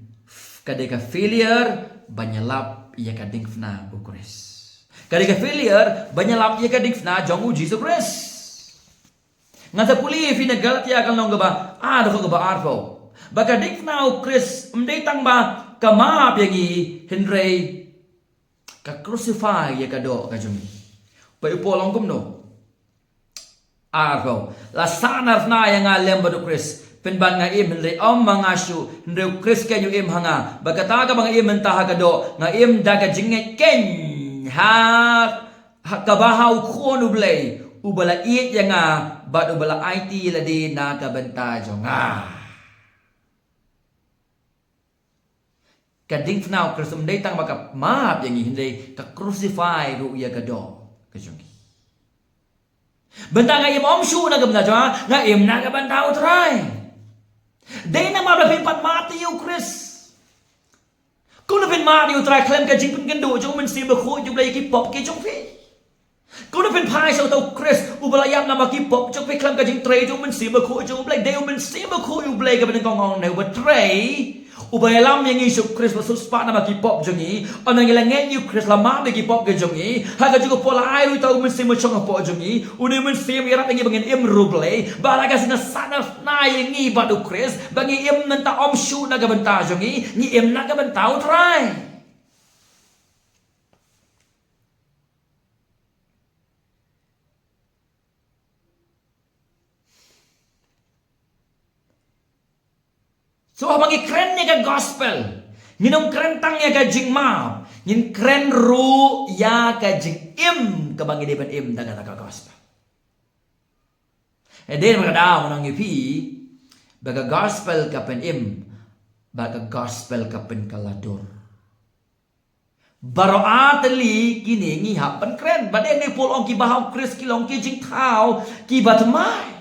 ka dei ka failure ban ïalap ïa ka diengphna U Khrist. Ka dei ka failure ban ïalap ïa ka diengphna jong U Jisu Khrist. Ngan sa pule ïa phi na Galatia ka lynnong kaba ar, dkhot kaba arphew, ba ka diengphna U Khrist ym dei tang ba ka map ïa ngi, hynrei ka crucify ïa ka doh ka jong ngi. Ba u Paul u ong kumno? Arphew. La sahnarphna ïa nga lem bad U Khrist. Pynban nga im, hynrei ym ma nga shuh, hynrei U Khrist keiñ u im ha nga. Bad kata kaba nga im mynta ha ka doh, nga im da ka jingngeit keiñ ha, ha kaba ha U Khun U Blei, uba la ïeit ïa nga bad uba la aiti ïa lade na ka bynta jong nga. Ka diengphna U Khrist ym dei tang ba ka map ïa ngi, hynrei ka crucify ruh ïa ka doh ka jong ngi. Bynta nga im ym shuh na ka bynta jong nga, nga im na ka bynta U Trai. Dei namar ba phin pat map ïa U Khrist. Kumno phin map ïa U Trai khlem ka jingpynkynduh jong U Mynsiem Bakhuid U Blei ïa ki pop ki jong phi? Kumno phin phai sha uta U Khrist uba la ïap na ka bynta ki pop jong phi khlem ka jingtrei jong U Mynsiem Bakhuid jong U Blei? Dei U Mynsiem Bakhuid U Blei kaba nyngkong, ong ne, uba trei, uba ïalam ïa ngi sha U Khrist, ba suk spah na ka bynta ki pop jong ngi. Ynda ngi la ngeit ïa U Khrist, la map ïa ki pop ki jong ngi, ha kajuh ka por la ai ruh ïa uta U Mynsiem Bashong hapoh jong ngi. Une U Mynsiem u ïarap ïa ngi ba ngin im riewblei. Bad la ka sngi u sahnarphna ïa ngi bad U Khrist ba ngi im mynta ym shuh na ka bynta jong ngi, ngi im na ka bynta U Trai. So haba ngi kren ïa ka gospel, ngin ym kren tang ïa ka jingmap, ngin kren ruh ïa ka jingim kaba ngi dei ban im da kata ka gospel. Hynrei namar kata nga ong ïa phi ba ka gospel ka pynim, ba ka gospel ka pynkylla dur. Baroh artylli kine ngi hap ban kren. Bad une u Paul u ong kiba ha U Khrist ki long ki jingthaw kiba thymmai.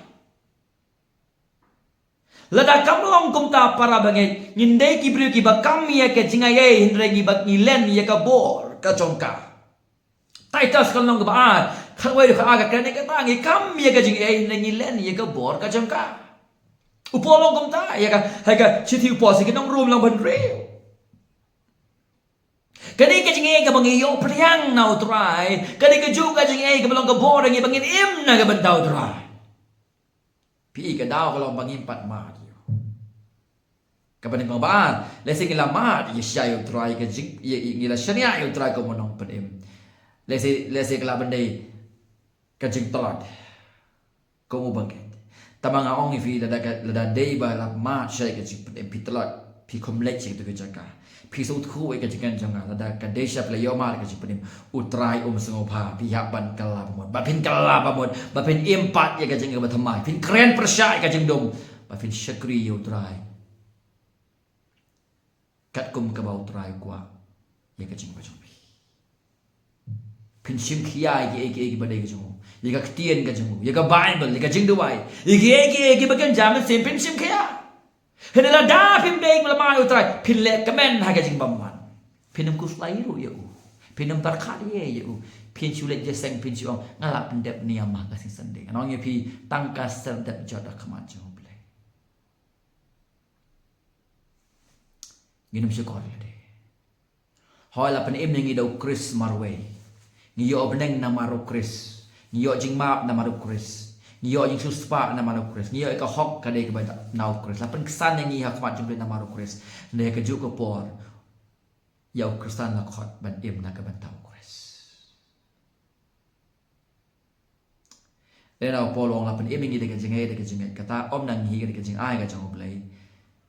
Lada kam long kumta para bangeit, ngin dei ki briew kiba kam ïa ka jingaiei, hynrei ngi ba ngi len ïa ka bor ka jong ka. Titus ka lynnong kaba ar, khatwei haduh khatar ka kren ïa kata, ngi kam ïa ka jingaiei, ngi len ïa ka bor ka jong ka. U Paul u ong kumta ïa ka, ha ka shithi u Paul sha ki nong Rom lynnong ba hynriew. Kane ka jingaiei kaba ngi ïoh pdiang na U Trai, kane kajuh ka jingaiei kaba long ka bor ïa ngi ba ngin im na ka bynta U Trai. Phi i, ka daw ka long ba ngim pat mad ïa u. Kaba nyngkong ba ar, lehse ngi la mad ïa, shaniah ïa U Trai, ka jing, ïa, ïa, ngi la shaniah ïa U Trai kum u nongpynim. Lehse, lehse ka la ban dei ka jingtlot kum u bangeit. Tangba nga ong ïa phi, lada ka, lada dei ba la mad sha ka jingpynim, phi tlot, phi khumleit sha kito ki jaka, phi sngewthuh ïa ka jingkren jong nga, lada ka dei sha phi la ïoh mad ka jingpynim, U Trai um sngewbha, phi hap ban kylla ba mut, ba phin kylla ba mut, ba phin im pat ïa ka jingim kaba thymmai, phin kren pyrshah ïa ka jingdum, ba phin shakri ïa U Trai katkum kaba U Trai u kwah ïa ka jingim ka jong phi. Phin shim khia ïa kiei kiei kiba dei ka jong u, ïa ka ktien ka jong u, ïa ka Baibl, ïa ka jingduwai, ïa kiei kiei kiba kynja mynsiem, phin shim khia. Hynrei lada phim dei ba la mad ïa U Trai, phin leh kmen ha ka jingbymman. Phin ym khuslai ruh ïa u, phin ym pyrkhat ïa u, phin shu leit jingïaseng, phin shu ong, nga la pyndep niam ha ka sngi Sunday. Ngan ong ïa phi, tang ka serdep jot ha khmat jong U Blei. Ngin ym shukor lade. Hooid, la pynim ïa ngi da U Khrist marwei. Ngi ïoh bneng namar U Khrist. Ngi ïoh jingmap namar U Khrist. Ngi ïoh jingsiewspah namar U Khrist. Ngi ïoh ïa ka hok ka dei kaba na U Khrist. La pynksan ïa ngi ha khmat jong U Blei namar U Khrist. Hynrei ha kajuh ka por, ïa u Khristan la khot ban im na ka bynta U Khrist. Lehse u Paul u ong, la pynim ïa ngi da ka jingngeit, da ka jingngeit. Kata ym nang hi da ka jingai ka jong U Blei.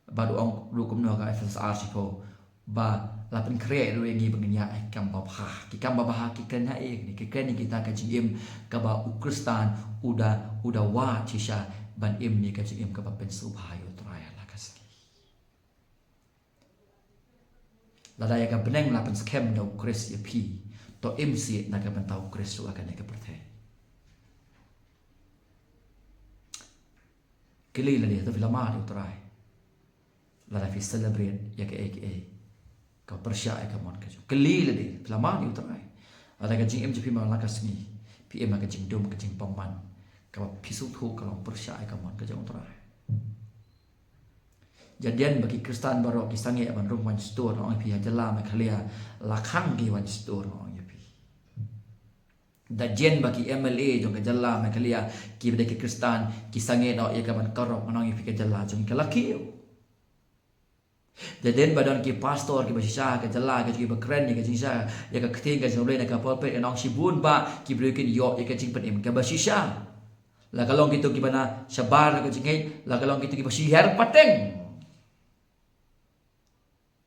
Bad u ong ruh kumno ha ka Ephesos ar shiphew, ba la pynkhreh ruh ïa ngi ba ngin ïaid ïa ki kam babha. Ki kam babha ki kren ha ei? Ki kren ïa kita ka jingim kaba u Khristan u da, u da wad shisha ban im ïa ka jingim kaba pynsngewbha ïa U Trai ha la ka sngi. Lada ïa ka bneng la pynskhem da U Khrist ïa phi, to im sih na ka bynta U Khrist ruh ha kane ka pyrthei. Kylli lade, to phi la mad ïa U Trai lada phi celebrate ïa kaei kaei ka pyrshah ïa ka mon ka jong. Kylli lade, phi la mad ïa U Trai lada ka jingim jong phi man la ka sngi, phi im ha ka jingdum, ka jingbymman, kaba phi sngewthuh ka long pyrshah ïa ka mon ka jong U Trai. Jadien ba ki Khristan baroh ki sangeh ban rung wine store, nga ong ïa phi, ha jylla Meghalaya la khang ki wine store, nga ong ïa phi. Jadien ba ki M L A jong ka jylla Meghalaya kiba dei ki Khristan ki sangeh noh ïa ka ban karok, nga ong ïa phi, ka jylla jong ngi ka la kiew. Jadien ba don ki pastor kiba shisha ha ka jylla ka jong ngi ba kren ïa ka jingshisha, ïa ka ktien ka jong U Blei na ka pulpit, nga ong shibun bah ki briew kin ïoh ïa ka jingpynim kaba shisha. La ka long kito kiba na shabar ka jingngeit, la ka long kito kiba shiher pateng.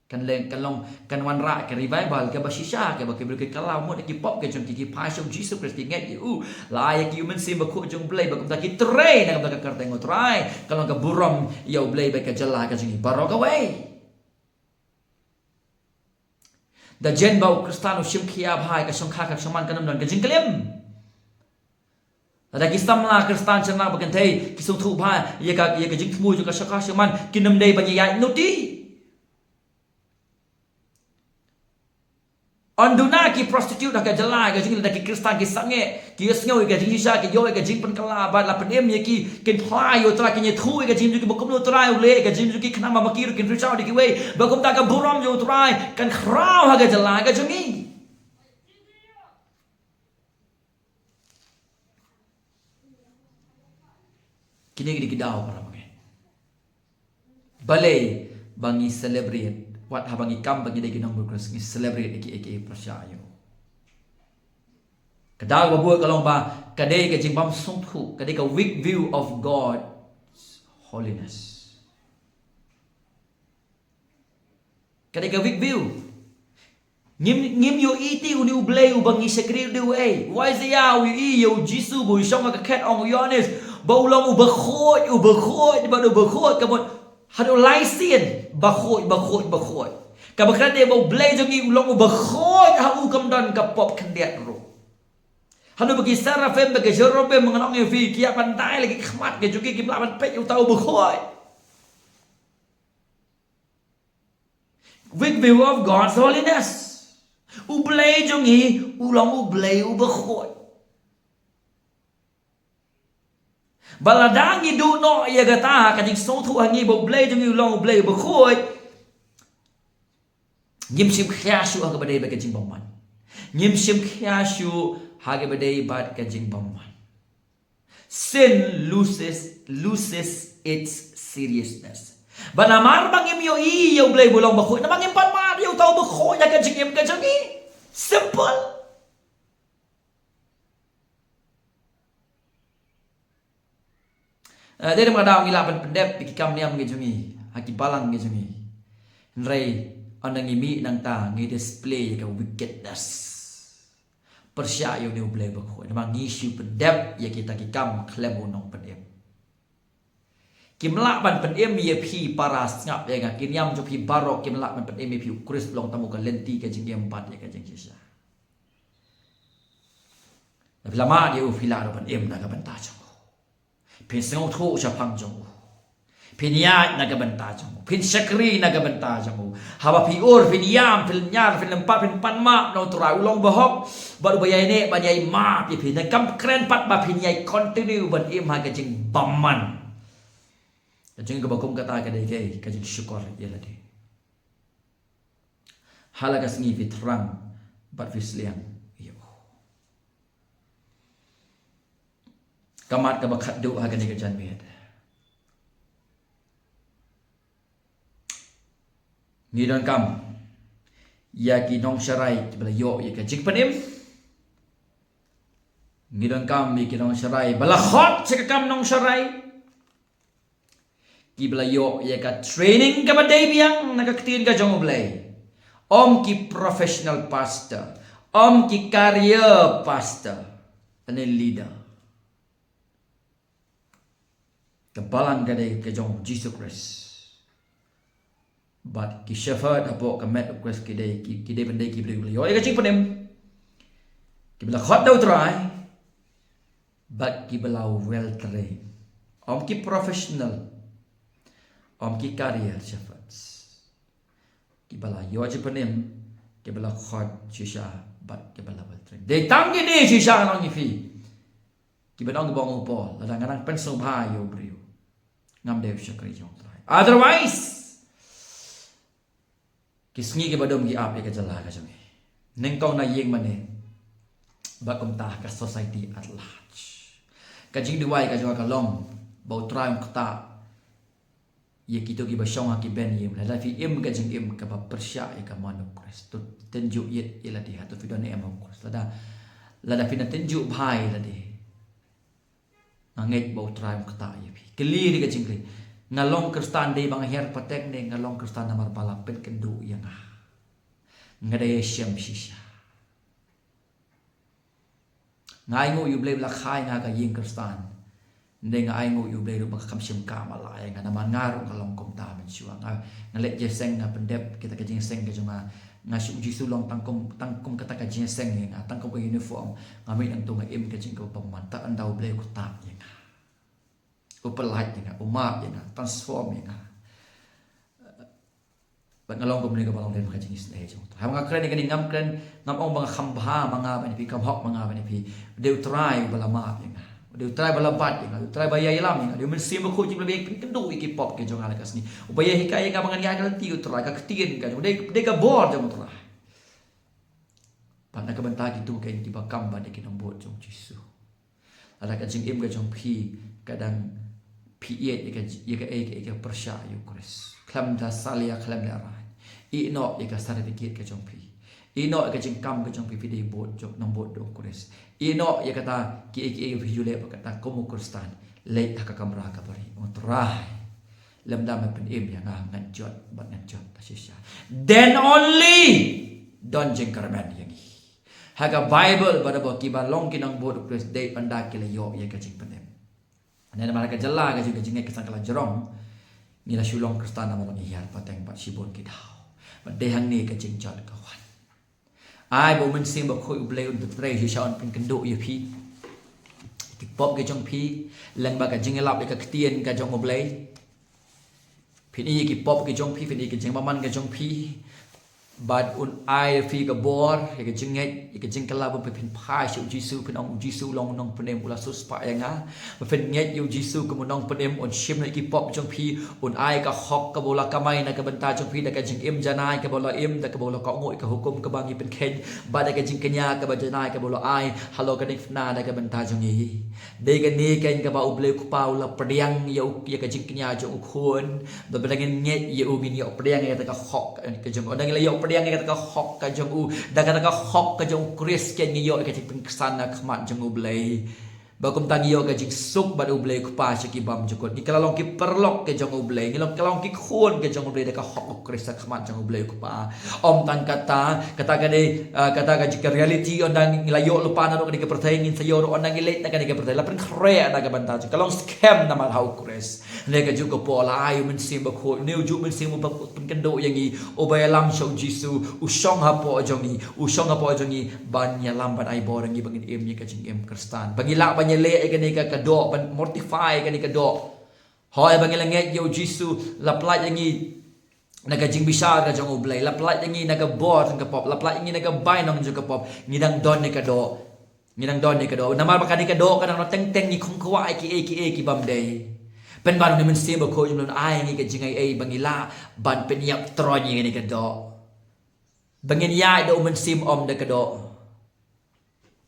Kan long, kan long, kan wanrah ka revival kaba shisha, kaba ki briew kin kylla mut ïa ki pop ka jong ki, ki phai sha U Jisu Khrist, ki ngeit ïa u, la ai ïa ki ïa u Mynsiem Bakhuid jong U Blei, ba kumta ki trei na ka bynta ka kyrteng U Trai. Kan long ka burom ïa U Blei bad ka jylla ka jong ngi baroh kawei. Jadien ba u Khristan u shim khia bha ïa ka shongkha ka shongman, kan ym don ka jingklim. Lada ki samla Khristan sha na ba kynthei ki sngewthuh bha ïa ka, ïa ka jingthmu jong ka shongkha shongman, kin ym dei ban ïaid nuti. Ym duna ki prostitute ha ka jylla ka jong ngi, lada ki Khristan ki sangeh, ki ïohsngew ïa ka jingshisha, ki ïoh ïa ka jingpynkylla bad la pynim ïa ki, kin phla ïa U Trai, kin ïathuh ïa ka jingim jong ki ba kumno U Trai u leh ïa ka jingim jong ki, khnang ba ma ki ruh kin reach out ïa kiwei, ba kumta ka burom jong U Trai kan khraw ha ka jylla ka jong ngi. Kine ki dei ki daw para bangeit. Balei ba ngi celebrate, wat haba ngi kam ba ngi dei ki nongbuh Khrist, ngi celebrate ïa kiei kiei pyrshah ïa u. Ka daw ba bud ka long ba ka dei ka jingbym sngewthuh, ka dei ka weak view of God's holiness. Ka dei ka weak view. Ngim, ngim ïohi te une U Blei uba ngi shakri u dei uei. U Isaiah u ïohi ïa U Jisu ba u shong ha ka khet, ong u Ïoannis ba u long uba khuid, uba khuid, bad uba khuid ka mut haduh lai sien, ba khuid, ba khuid, ba khuid. Kaba kren de ba U Blei jong ngi u long uba khuid, ha u kam don ka pop khyndiat ruh. Haduh ba ki seraphim bad ki cherubim, ngan ong ïa phi, ki ïa ban dai la ki khmat ki jong ki, kim lah ban peit ïa uta uba khuid. Weak view of God's holiness. U Blei jong ngi u long U Blei uba khuid. Ba lada ngi duh noh ïa kata ka jingsngewthuh ha ngi ba U Blei jong ngi u long U Blei uba khuid, ngim shym khia shuh ha kaba dei bad ka jingbymman. Ngim shym khia shuh ha kaba dei bad ka jingbymman. Sin loses loses its seriousness. Ba namar ba ngim ïohi ïa U Blei ba u long ba khuid, namar ngim pat mad ïa uta uba khuid ïa ka jingim ka jong ngi. Simple. Eh, dei ma ka daw ngi lah ban pyndep ïa ki kam niam ki jong ngi ha ki balang ki jong ngi. Hynrei ynda ngi mih nangta ngi display ïa ka wickedness. Pyrshah ïa une U Blei ba khuid namar ngi shu pyndep ïa kita ki kam khlem u nongpynim. Kim lah ban pynim ïa phi para sngap ïa nga, ki niam jong phi baroh kim lah ban pynim ïa phi. U Khrist long tang u ka lynti ka jingim bad ïa ka jingshisha. Phi la mad ïa u, phi lah ruh ban im na ka bynta jong u. Phin sngewthuh shaphang jong u. Phin ïaid na ka bynta jong u. Phin shakri na ka bynta jong u. Haba phi ur, phin ïam, phin lynñiar, phin lympat, phin pan map na U Trai, u long bahok bad uba ïaineh ban ïai map ïa phi. Nang kam kren pat ba phin ïai continue ban im ha ka jingbymman. Ka jingim kaba kum kata ka dei kaei? Ka jingshukor ïa lade. Ha la ka sngi phi thrang bad phi sliang ïa u. Ka mat kaba khatduh ha kane ka janmiet. Ngi donkam ïa ki nongsharai kiba la ïoh ïa ka jingpynim. Ngi donkam ïa ki nongsharai ba la khot sha ka kam nongsharai, kiba la ïoh ïa ka training kaba dei biang na ka ktien ka jong U Blei. Ym ki professional pastor, ym ki career pastor, lane leader. Ka balang ka dei ka jong U Jisu Khrist. Bad ki shepherd hapoh ka met U Khrist ki dei, ki, ki dei ban dei ki briew kiba la ïoh ïa ka jingpynim, kiba la khot da U Trai, bad kiba la well trained. Ym ki professional, ym ki career shepherds. Kiba la ïoh jingpynim, kiba la khot shisha, bad kiba la well trained. Dei tang kine shisha ngan ong ïa phi. Kiba ong, kiba ong u Paul, lada nga nang pynsngewbha ïa u briew, ngam dei u shakri jong U Trai. Otherwise, ki sngi kiba dum ki ap ïa ka jylla ka jong ngi, nyngkong na ïing mane, bad kumta ka society at large. Ka jingduwai ka jong nga ka long ba U Trai un ktah ïa kito kiba shong ha ki bynta ïing. Lada phi im ka jingim kaba pyrshah ïa ka mon U Khrist, to tynjuh ïit ïa lade, hato phi don ne em ha U Khrist. Lada, lada phi nang tynjuh bha ïa lade, nga ngeit ba U Trai un ktah ïa phi. Kylli ïa ka jingkylli, nga long Khristan dei ba nga hiar pateng ne nga long Khristan namar ba la pynkynduh ïa nga? Nga dei shem shisha. Nga ainguh ïa U Blei ba la kha ïa nga ha ka ïing Khristan. Hynrei nga ainguh ïa U Blei ruh ba ka kam shim ka ma la ïa nga namar nga ruh nga long kumta mynshuwa. Nga, nga leit jingïaseng, nga pyndep kita ka jingïaseng ka jong nga. Nga shu, U Jisu long tang kum, tang kum kata ka jingïaseng ïa nga, tang kum ka uniform. Nga mih nangto nga im ka jingim kaba bymman, tad haduh U Blei u ktah ïa nga, u pynlait ïa nga, u map ïa nga, transform ïa nga. Bad nga long kumne kaba long dei ma ka jingisynei jong U Trai. Haba nga kren ïa kane ngam kren, ngam ong ba nga kham bha ma nga bad ïa phi, kham hok ma nga bad ïa phi. Dei U Trai uba la map ïa nga. Dei U Trai ba la bat ïa nga. Dei U Trai ba ïalam ïa nga. Dei U Mynsiem Bakhuid jong U Blei ba ïakynduh ïa ki pop ki jong nga la ka sngi. Uba ïahikai ïa nga ba ngan ïaid ka lynti U Trai, ka ktien ka jong, dei, dei ka bor jong U Trai. Bad na ka bynta kito, kito kiba kam bad ïa ki nongbud jong U Jisu. Lada ka jingim ka jong phi ka dang, phi ïeit ïa ka, ïa kaei kaei ka pyrshah ïa U Khrist, khlem da salia, khlem da raiñ. Ïeh noh ïa ka certificate ka jong phi. Ïeh noh ïa ka jingkam ka jong phi, phi dei bud jong, nongbud jong U Khrist. Ïeh noh ïa kata kiei kiei phi ju leh bad kata kum u Khristan. Leit ha ka kamra kaba rieh, ong, Trai, lymda me pynim ïa nga, ngan jot bad ngan jot da shisha. Then only don jingkyrmen ïa ngi. Ha ka Baibl ba da ba kiba long ki nongbud U Khrist dei ynda ki la ïoh ïa ka jingpynim. Namar ka jylla ka jong ka jingngeit ka sdang ka la jrong, ngi la shu long Khristan namar ba ngi hiar pateng bad shibun ki daw. Bad dei hangne ka jingjot ka wan. Ai ba U Mynsiem Bakhuid U Blei un trei shisha, un pynkynduh ïa phi, ki pop ki jong phi, lyngba ka jingïalap ïa ka ktien ka jong U Blei. Phin ïohi ïa ki pop ki jong phi, phin ïohi ïa ka jingbymman ka jong phi. Bad un ai phi ka bor, ïa ka jingngeit, ïa ka jingkylla ba phin phai sha u Jisu, phin ong u Jisu long u nongpynim, u la siewspah ïa nga. Ba phin ngeit ïa u Jisu kum u nongpynim, un shim noh ïa ki pop jong phi, un ai ka hok kaba u la kamai na ka bynta jong phi, da ka jingim janai kaba u la im, da kaba u la kohnguh ïa ka hukum kaba ngi pynkheiñ, bad da ka jingkñia kaba janai kaba u la ai halor ka diengphna na ka bynta jong ngi. Dei kane keiñ kaba U Blei U Kpa u la pdiang ïa u, ïa ka jingkñia jong u Khun. Ba lada ngin ngeit ïa u, ngin ïoh pdiang ïa kata ka hok ka jong u. Ynda ngi la ïoh pdiang ïa kata ka hok ka jong u, da kata ka hok ka jong u Khrist keiñ ngi ïoh ïa ka jingpynksan na khmat jong U Blei. Ba kumta ngi ïoh ka jingsuk bad U Blei U Kpa sha ki bymjukut. Ngi kylla long ki paralok ka jong U Blei, ngi long, kylla long ki khun ka jong U Blei da ka hok U Khrist ha khmat jong U Blei U Kpa. Ym tang kata, kata ka dei, ah, kata ka jing ka reality, ynda ngi la ïoh lypa naduh kane ka pyrthei, ngin sa ïoh ruh ynda ngi leit na kane ka pyrthei. La pynkhreh na ka bynta jong, ka long skhem namar ha U Khrist. Hynrei kajuh ka por la ai U Mynsiem Bakhuid, une ujuh U Mynsiem uba pynkynduh ïa ngi, uba ïalam sha u Jisu, u shong hapoh jong ngi, u shong hapoh jong ngi, ban ïalam ban ai bor ïa ngi ba ngin im ïa ka jingim Khristan. Ba ngi lah ban ïaleh ïa kane ka, ka doh, ban mortify ïa kane ka doh. Hooid, ba ngi la ngeit ïa u Jisu, la pyllait ïa ngi na ka jingbishar ka jong U Blei, la pyllait ïa ngi na ka bor jong ka pop, la pyllait ïa ngi na ka bainong jong ka pop, ngi dang don ïa ka doh. Ngi dang don ïa ka doh. Namar ba kane ka doh ka dang don teng teng, ngi khum kwah ïa kiei kiei ki bym dei. Pynban une U Mynsiem Bakhuid u ai ïa ngi ka jingaiei ba ngi lah ban pynïap tyrwa ïa kane ka doh. Ba ngin ïaid da U Mynsiem, ym da ka doh.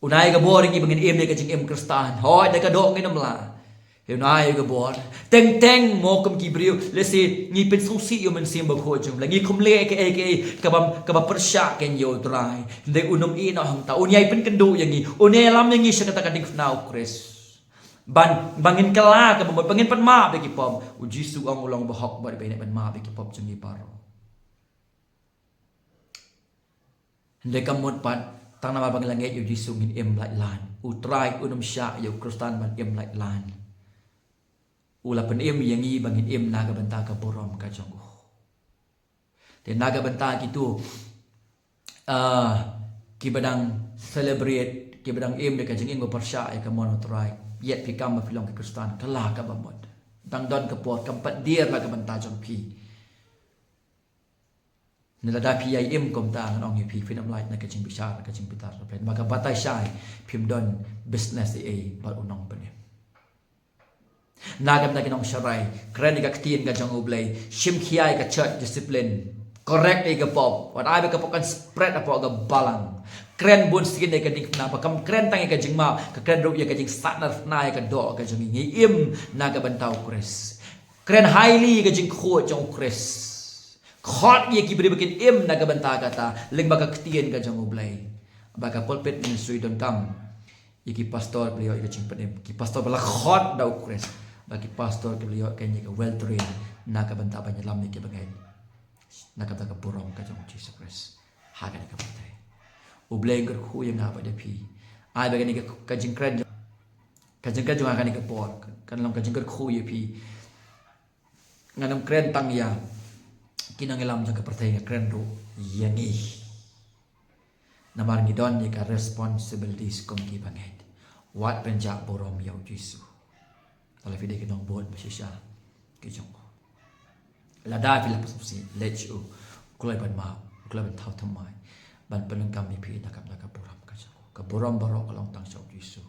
Un ai ka bor ïa ngi ba ngin im ïa ka jingim Khristan. Hooid, da ka doh ngin ym lah. Hynrei un ai ka bor. Teng teng mo kum ki briew, lehse ngi pynsngewsih ïa U Mynsiem Bakhuid jong U Blei. Ngi khum leh kaei kaei kaba, kaba pyrshah kein ïa U Trai. Hynrei un ym ïeh noh hangta. Un ïai pynkynduh ïa ngi. Un ïalam ïa ngi sha kata ka diengphna U Khrist. Ban, ba ngin kylla kaba mut, ba ngin pan map ïa ki pop. U Jisu u ong u long uba hok bad uba ïeit ban map ïa ki pop jong ngi baroh. Hynrei kam mut pat, tang namar ba ngi la ngeit ïa u Jisu ngin im laitlan. U Trai un ym shah ïa u Khristan ban im laitlan. U la pynim ïa ngi ba ngin im na ka bynta ka burom ka jong u. Te na ka bynta kito, ah, kiba dang celebrate, kiba dang im da ka jingim ba pyrshah ïa ka mon u Trai, ïeit phi kam ba phi long ki Khristan, kylla kaba mut. Dang don ka por, kam pat dier na ka bynta jong phi. Hynrei lada phi ïai im kumta, ngan ong ïa phi, phin ym lait na ka jingbishar, ka jingbitar jong U Blei. Namar ka batai shai, phim don business ei ei bad u nongpynim. Na ka bynta ki nongsharai, kren ïa ka ktien ka jong U Blei, shim khia ïa ka church discipline, correct ïa ka pop, wat ai ba ka pop kan spread hapoh ka balang. Kren bun sien ïa ka diengphna, ba kam kren tang ïa ka jingmap, ka kren ruh ïa ka jingsahnarphna ïa ka doh ka jong ngi, ngi im na ka bynta u Khrist. Kren highly ïa ka jingkhuid jong u Khrist. Khot ïa ki briew ba kin im na ka bynta kata, lyngba ka ktien ka jong U Blei. Ba ka pulpit ministry donkam ïa ki pastor ba la ïoh ïa ka jingpynim, ki pastor ba la khot da u Khrist. Ba ki pastor kiba la ïoh kein ïa ka well trained na ka bynta ban ïalam ïa ki bangeit na ka bynta ka burom ka jong u Jisu Khrist. Ha kane ka pyrthei. U Blei un kyrkhu ïa nga bad ïa phi. Ai ba kane ka, ka jingkren, ka jingkren jong nga kane ka por kan long ka jingkyrkhu ïa phi. Ngan ym kren tang ïa ki nongïalam jong ka pyrthei, nga kren ruh ïa ngi. Namar ngi don ïa ka responsibilities kum ki bangeit. Wat pynjah burom ïa u Jisu. Lada phi dei ki nongbud ba shisha ki jong u, lada phi la pynsngewsih, leit sha u. U kloi ban map, u kloi ban thaw thymmai, ban pyndonkam ïa phi na ka, na ka burom ka jong u. Ka burom baroh ka long tang sha u Jisu.